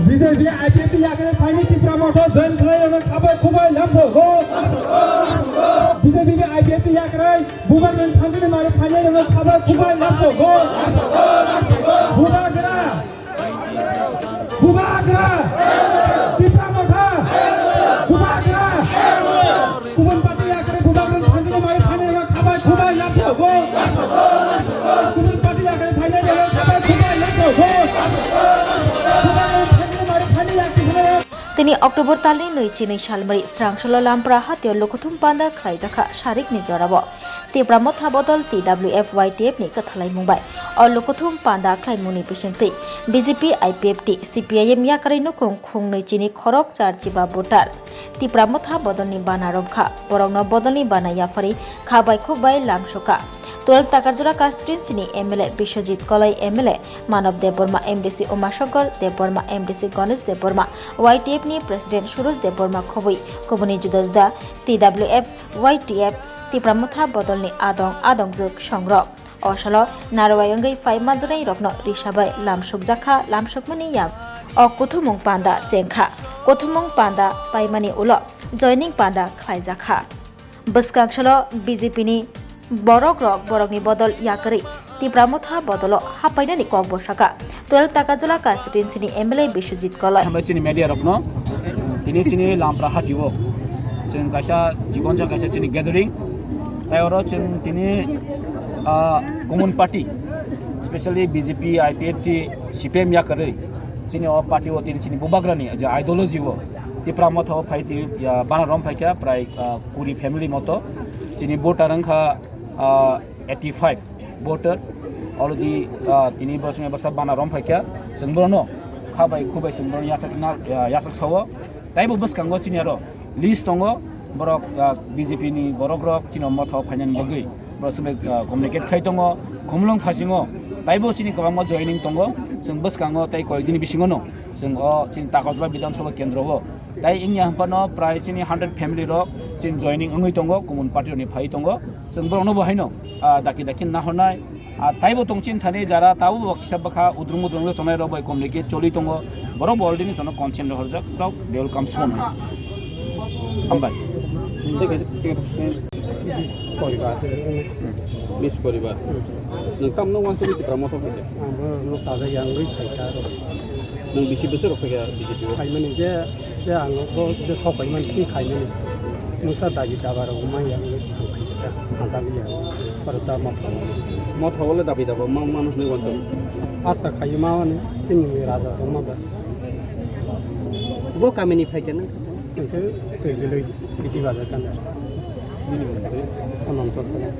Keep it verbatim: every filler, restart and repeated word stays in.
B J P I P F ni yakarwi phainai Tipra Motha join khlairokno khabai khubai lamsogo. B J P ni I P F ni yakarwi Bubagrani thanjani mari phainairokno khabai khubai lamsogo. Bubagra! Bubagra! Tipra Motha! Bubagra! Kubun party yakarwi Bubagrani thanjani mari phainairokno khabai khubai lamsogo. Kubun party yakarwi phainairokno khabai khubai lamsogo. Bubagrani thanjani mari phainai yakarwi Tini October talni nwi chinwi salmari srang solo Lampra hatio Lukuthum panda khlaijakha sarikni jorao. Tipra Motha bodol T W F Y T F ni kwthalaimung bai o Lukuthum panda khlaimungni bisingtwi B J P, I P F T, C P I M yakarwi nukhung khungnwi chini khorok char chiba voter Tipra Motha bodolni bana romkha. Borokno bodolni bana yapharwi kha bai khuk bai lamsokha. Twelve Takarjora constituency ni M L A Biswajit Koloi, M L A Manob Debbarma, M D C Umashankar Debbarma, M D C Ganesh Debbarma, Y T F ni President Suresh Debbarma khobwi kubuni juda juda T W F, Y T F, Tipra Motha bodolni adong adongjwk songrok. O salo narwai wngwi phai manjaknai rokno risa bai lamsokjakha, lamsokmani yam o kuthumung panda chengkha. Kuthumung panda paimani ulo joining panda khlaijakha. Bwskang salo B J P ni borok rok borokni bodol yakarwi Tipra Motha bodolo hapainani kok bosaka twelve Takarjala constituency ni M L A Biswajit Koloi. Hambai chini media rokno tini chini Lampra hatio chwng kaisa chikon sa kaisa chini gathering tai oro chwng tini ah, common party specially B J P, I P F T, C P M yakarwi chini o party o tini chini Bubagrani je ideology o Tipra Motha o phai tini ya bana rom phaikha prai ah, kuri family moto chini voter wngkha ah, eighty five voter already ah, tini bosong basa bana rom phaikha chwng bono kha bai khu bai chwng bono yasak na ah, yasak sao taibo bwskango chini aro list tongo borok ah, B J P ni borok rok chini Motha o phainani bagwi borok chwng bai ah, communicate khai tongo khumulwng phasingo taibo chini kwbangma joining tongo chwng bwskango tei koyekdini bisingo no chwng o chini Takarjala Bidhan Sabha kendro o Tai wngya hwnphano prai chini hundred family rok chini joining wngwi tongo, common party rokni phaiwi tongo. Chwng borokno bo haino, ah, daki daki nahornai. Ah, taibo tong chini thani jara tabuk bo kisa bwkha udrung udrung tongnai rok bai communicate choli tongo. Borok bo already jono consent rohorjak rok, they will come soon. Hambai. Bis poribar. Bis poribar. Nwng tamno wansugwi Tipra Motha phaikha? Ang bo no sajak yang wngwi phaikha aro. Nwng bisi bwswk rok phaikha B J P o? Phaimani je, je ang bo je sok phaimani si khaimani. Nwngsa dabi daba rok ma yang ang phaikha, hajak ya. Aro da ma phaimani. Motha o le dabi daba ma, ma hwnwi wansuk. Asa khai ma ani chini raja rok ma ba. Bo kamini phaikha nwng? Hwnkhe twijlwi Biti Bazar kana. Bini mung twi? Ananto Sara.